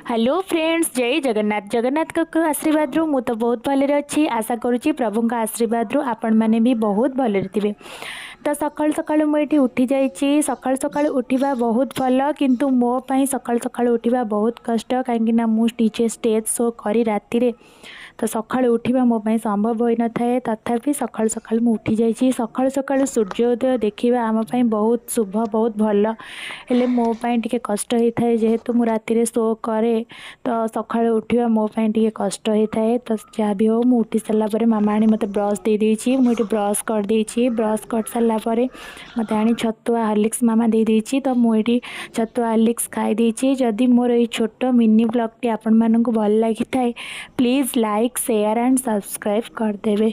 Hello friends, ଜୟ ଜଗନ୍ନାଥ। ଜଗନ୍ନାଥଙ୍କ ଆଶୀର୍ବାଦରୁ ମୁଁ ତ ବହୁତ ଭଲରେ ଅଛି। ଆଶା କରୁଛି ପ୍ରଭୁଙ୍କ ଆଶୀର୍ବାଦରୁ ଆପଣମାନେ ବି ବହୁତ ଭଲରେ ଥିବେ। ତ ସକାଳୁ ସକାଳୁ ମୁଁ ଏଠି ଉଠିଯାଇଛି। ସକାଳୁ ସକାଳୁ ଉଠିବା ବହୁତ ଭଲ, କିନ୍ତୁ ମୋ ପାଇଁ ସକାଳୁ ସକାଳୁ ଉଠିବା ବହୁତ କଷ୍ଟ, କାହିଁକିନା ମୁଁ ନିଜେ ଷ୍ଟେଜ୍ ଶୋ କରି ରାତିରେ ତ ସକାଳୁ ଉଠିବା ମୋ ପାଇଁ ସମ୍ଭବ ହୋଇନଥାଏ। ତଥାପି ସକାଳୁ ସକାଳୁ ମୁଁ ଉଠିଯାଇଛି। ସକାଳୁ ସକାଳୁ ସୂର୍ଯ୍ୟୋଦୟ ଦେଖିବା ଆମ ପାଇଁ ବହୁତ ଶୁଭ, ବହୁତ ଭଲ। ହେଲେ ମୋ ପାଇଁ ଟିକେ କଷ୍ଟ ହେଇଥାଏ, ଯେହେତୁ ମୁଁ ରାତିରେ ଶୋ କରେ, ତ ସକାଳୁ ଉଠିବା ମୋ ପାଇଁ ଟିକେ କଷ୍ଟ ହେଇଥାଏ। ତ ଯାହା ବି ହଉ, ମୁଁ ଉଠି ସାରିଲା ପରେ ମାମା ଆଣି ମୋତେ ବ୍ରସ୍ ଦେଇଦେଇଛି। ମୁଁ ଏଠି ବ୍ରସ୍ କରିଦେଇଛି। ବ୍ରସ୍ କରିସାରିଲା ପରେ ମୋତେ ଆଣି ଛତୁଆ, ହର୍ଲିକ୍ସ ମାମା ଦେଇଦେଇଛି। ତ ମୁଁ ଏଠି ଛତୁଆ, ହର୍ଲିକ୍ସ ଖାଇ ଦେଇଛି। ଯଦି ମୋର ଏଇ ଛୋଟ ମିନି ବ୍ଲଗ୍ଟି ଆପଣମାନଙ୍କୁ ଭଲ ଲାଗିଥାଏ, please like, share and subscribe କରିଦେବେ।